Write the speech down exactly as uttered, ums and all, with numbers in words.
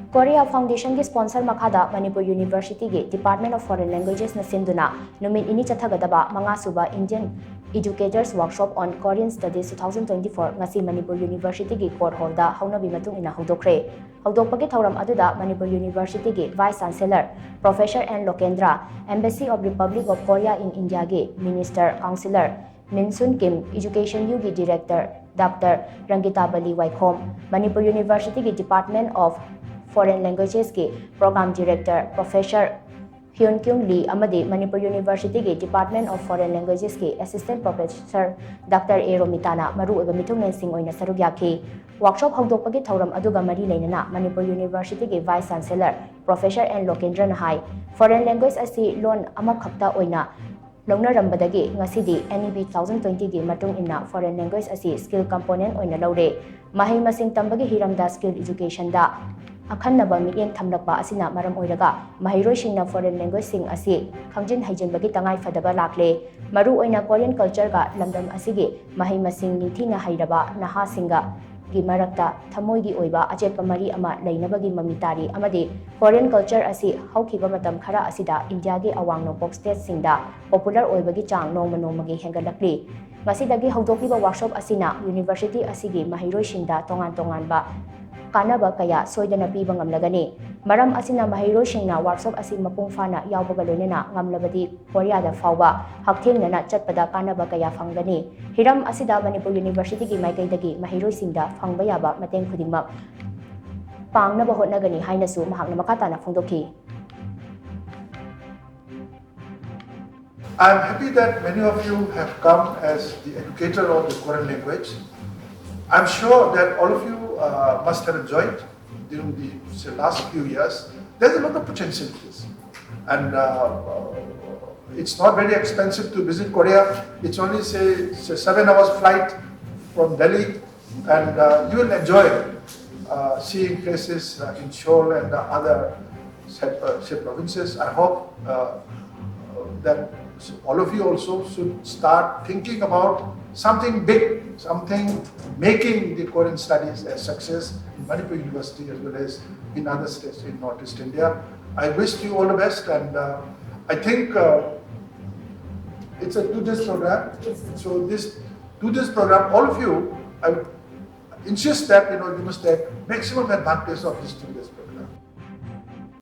Korea Foundationꯒꯤ sponsor ꯃꯈꯥꯗ Manipur Universityꯒꯤ Department of Foreign Languagesꯅ ꯁꯤꯟꯗꯨꯅ ꯅꯨꯃꯤꯠ ꯅꯤꯅꯤ ꯆꯠꯊꯒꯗꯕ ꯃꯉꯥ ꯁꯨꯕ Indian Educators Workshop on Korean Studies two thousand twenty-four ꯉꯁꯤ ꯃꯅꯤꯄꯨꯔ Universityꯒꯤ court hallꯗ ꯍꯧꯅꯕꯤ ꯃꯇꯨꯡ ꯏꯟꯅ ꯍꯧꯗꯣꯛꯈ꯭ꯔꯦ꯫ ꯍꯧꯗꯣꯛꯄꯒꯤ ꯊꯧꯔꯝ ꯑꯗꯨꯗ Manipur Universityꯒꯤ Vice Chancellor Professor N ꯂꯣꯀꯦꯟꯗ꯭ꯔ, Embassy of Republic of Korea in Indiaꯒꯤ Minister Councillor ꯃꯤꯟ ꯁꯨꯟ ꯀꯤꯝ, Education Uꯒꯤ Director Doctor ꯔꯪꯒꯤꯇꯥꯕꯂꯤ ꯋꯥꯏꯈꯣꯝ, Manipur Universityꯒꯤ Department of Foreign Languagesꯀꯤ Program Director Professor ꯍ꯭ꯌꯨꯟ ꯀ꯭ꯌꯨꯟ ꯂꯤ ꯑꯃꯗꯤ Manipur Universityꯒꯤ Department of Foreign Languagesꯀꯤ Assistant Professor Doctor ꯑꯦ ꯔꯣꯃꯤꯇꯥꯅ ꯃꯔꯨꯑꯣꯏꯕ ꯃꯤꯊꯨꯡꯂꯦꯟꯁꯤꯡ ꯑꯣꯏꯅ ꯁꯔꯨꯛ ꯌꯥꯈꯤ꯫ Workshop ꯍꯧꯗꯣꯛꯄꯒꯤ ꯊꯧꯔꯝ ꯑꯗꯨꯒ ꯃꯔꯤ ꯂꯩꯅꯅ Manipur Universityꯒꯤ Vice Chancellor Professor N ꯂꯣꯀꯦꯟꯗ꯭ꯔꯅ ꯍꯥꯏ, Foreign language ꯑꯁꯤ ꯂꯣꯟ ꯑꯃꯈꯛꯇ ꯑꯣꯏꯅ ꯂꯧꯅꯔꯝꯕꯗꯒꯤ ꯉꯁꯤꯗꯤ N E P two thousand twentyꯒꯤ ꯃꯇꯨꯡ ꯏꯟꯅ foreign language ꯑꯁꯤ skill component ꯑꯣꯏꯅ ꯂꯧꯔꯦ꯫ ꯃꯍꯩ ꯃꯁꯤꯡ ꯇꯝꯕꯒꯤ ꯍꯤꯔꯝꯗ skill educationꯗ ꯑꯈꯟꯅꯕ ꯃꯤꯠꯌꯦꯡ ꯊꯝꯂꯛꯄ ꯑꯁꯤꯅ ꯃꯔꯝ ꯑꯣꯏꯔꯒ ꯃꯍꯩꯔꯣꯏꯁꯤꯡꯅ foreign languageꯁꯤꯡ ꯑꯁꯤ ꯈꯪꯖꯤꯟ ꯍꯩꯖꯤꯟꯕꯒꯤ ꯇꯉꯥꯏ ꯐꯗꯕ ꯂꯥꯛꯂꯦ꯫ ꯃꯔꯨꯑꯣꯏꯅ Korean cultureꯒ ꯂꯝꯗꯝ ꯑꯁꯤꯒꯤ ꯃꯍꯩ ꯃꯁꯤꯡ ꯅꯤꯡꯊꯤꯅ ꯍꯩꯔꯕ ꯅꯍꯥꯁꯤꯡꯒ ꯒꯤ ꯃꯔꯛꯇ ꯊꯃꯣꯏꯒꯤ ꯑꯣꯏꯕ ꯑꯆꯦꯠꯄ ꯃꯔꯤ ꯑꯃ ꯂꯩꯅꯕꯒꯤ ꯃꯃꯤ ꯇꯥꯔꯤ ꯑꯃꯗꯤ Korean culture ꯑꯁꯤ ꯍꯧꯈꯤꯕ ꯃꯇꯝ ꯈꯔ ꯑꯁꯤꯗ ꯏꯟꯗꯤꯌꯥꯒꯤ ꯑꯋꯥꯡ ꯅꯣꯡꯄꯣꯛ stateꯁꯤꯡꯗ popular ꯑꯣꯏꯕꯒꯤ ꯆꯥꯡ ꯅꯣꯡꯃ ꯅꯣꯡꯃꯒꯤ ꯍꯦꯟꯒꯠꯂꯛꯂꯤ꯫ ꯉꯁꯤꯗꯒꯤ ꯍꯧꯗꯣꯛꯂꯤꯕ workshop ꯑꯁꯤꯅ university ꯑꯁꯤꯒꯤ ꯃꯍꯩꯔꯣꯏꯁꯤꯡꯗ ꯇꯣꯉꯥꯟ ꯇꯣꯉꯥꯟꯕ ꯀꯥꯟꯅꯕ ꯀꯌꯥ ꯁꯣꯏꯗꯅ ꯄꯤꯕ ꯉꯝꯂꯒꯅꯤ꯫ ꯃꯔꯝ ꯑꯁꯤꯅ ꯃꯍꯩꯔꯣꯏꯁꯤꯡꯅ workshop ꯑꯁꯤ ꯃꯄꯨꯡ ꯐꯥꯅ ꯌꯥꯎꯕꯒ ꯂꯣꯏꯅꯅ ꯉꯝꯂꯕꯗꯤ ꯀꯣꯔꯤꯌꯥꯗ ꯐꯥꯎꯕ ꯍꯛꯊꯦꯡꯅꯅ ꯆꯠꯄꯗ ꯀꯥꯟꯅꯕ ꯀꯌꯥ ꯐꯪꯒꯅꯤ꯫ ꯍꯤꯔꯝ ꯑꯁꯤꯗ ꯃꯅꯤꯄꯨꯔ Universityꯒꯤ ꯃꯥꯏꯀꯩꯗꯒꯤ ꯃꯍꯩꯔꯣꯏꯁꯤꯡꯗ ꯐꯪꯕ ꯌꯥꯕ ꯃꯇꯦꯡ ꯈꯨꯗꯤꯡꯃꯛ ꯄꯥꯡꯅꯕ ꯍꯣꯠꯅꯒꯅꯤ ꯍꯥꯏꯅꯁꯨ ꯃꯍꯥꯛꯅ ꯃꯈꯥ ꯇꯥꯅ ꯐꯣꯡꯗꯣꯛꯈꯤ꯫ I'm happy that many of you have come as the educator of the Korean language. I'm sure that all of you uh, must have enjoyed during the say, last few years. There's a lot of potential in this. And uh, it's not very expensive to visit Korea. It's only, say, say seven hours flight from Delhi. And uh, you will enjoy uh, seeing places uh, in Seoul and uh, other say, uh, say provinces. I hope uh, that all of you also should start thinking about something big, something making the Korean studies a success in Manipur University as well as in other states in Northeast India. I wish you all the best, and uh, I think uh, it's a two days program. So this two days program, all of you, I insist that you know you must take maximum advantage of this two days.